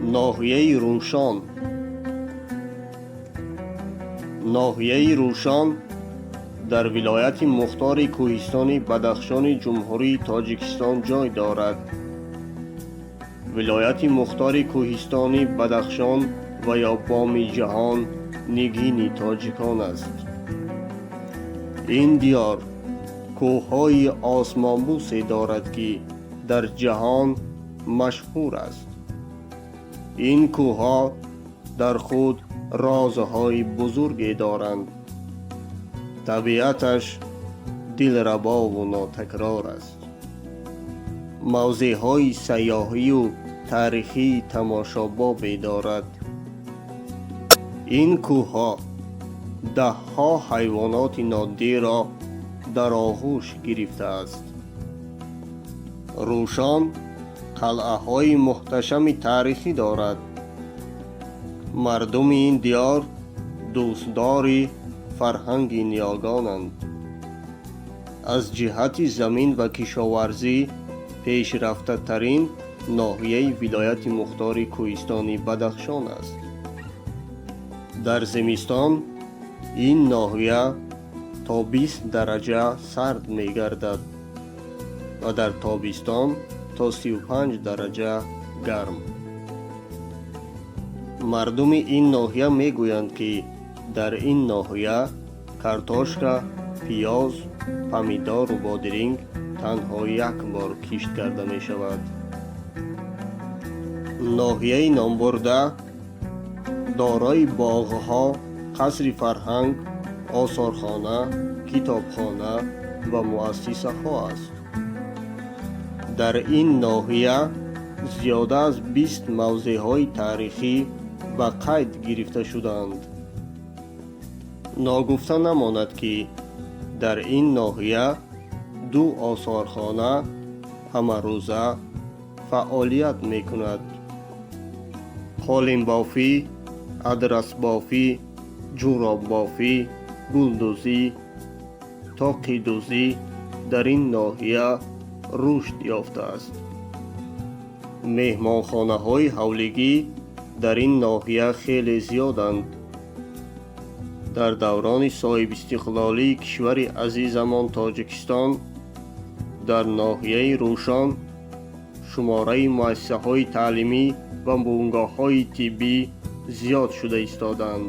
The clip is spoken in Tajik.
Ноҳияи Рӯшон. Ноҳияи Рӯшон дар вилояти мухтори кӯҳистони Бадахшони Ҷумҳурии Тоҷикистон ҷой дорад. Вилояти мухтори кӯҳистони Бадахшон ва ё Боми ҷаҳон нигини тоҷикон аст. Ин диёр кӯҳҳои осмонбӯсе дорад, ки дар ҷаҳон машҳур аст. Ин кӯҳҳо дар худ розҳои бузурге доранд. Табиаташ дилрабову нотакрор аст. Мавзеъҳои сайёҳию таърихии тамошобобе дорад. Ин кӯҳҳо даҳҳо ҳайвоноти нодирро дар оғӯш гирифтааст. Рӯшон қалъаҳои муҳташами таърихӣ дорад. Мардуми ин диёр дӯстдори фарҳанги ниёгонанд. Аз ҷиҳати замин ва кишоварзӣ пешрафтатарин ноҳияи вилояти мухтори кӯҳистони Бадахшон аст. Дар зимистон ин ноҳия то 20 дараҷа сард мегардад ва дар тобистон то 35 дараҷа гарм. Мардуми ин ноҳия мегӯянд, ки дар ин ноҳия картошка, пиёз, помидору бодиринг танҳо як бор кишт карда мешавад. Ноҳияи номбурда дорои боғҳо, қасри фарҳанг, осорхона, китобхона ва муассисаҳо аст. Дар ин ноҳия зиёда аз 20 мавзеъҳои таърихӣ ба қайд гирифта шудаанд. Ногуфта намонад, ки дар ин ноҳия ду осорхона ҳамарӯза фаъолият мекунад. Қолинбофӣ, адрасбофӣ, ҷӯроббофӣ, гулдӯзӣ, тоқидӯзӣ дар ин ноҳия рушд ёфтааст. Меҳмонхонаҳои ҳавлигӣ дар ин ноҳия хеле зиёданд. Дар даврони соҳибистиқлолии кишвари азизамон Тоҷикистон дар ноҳияи Рӯшон шумораи муассисаҳои таълимӣ ва бунгоҳҳои тиббӣ зиёд шуда истодаанд.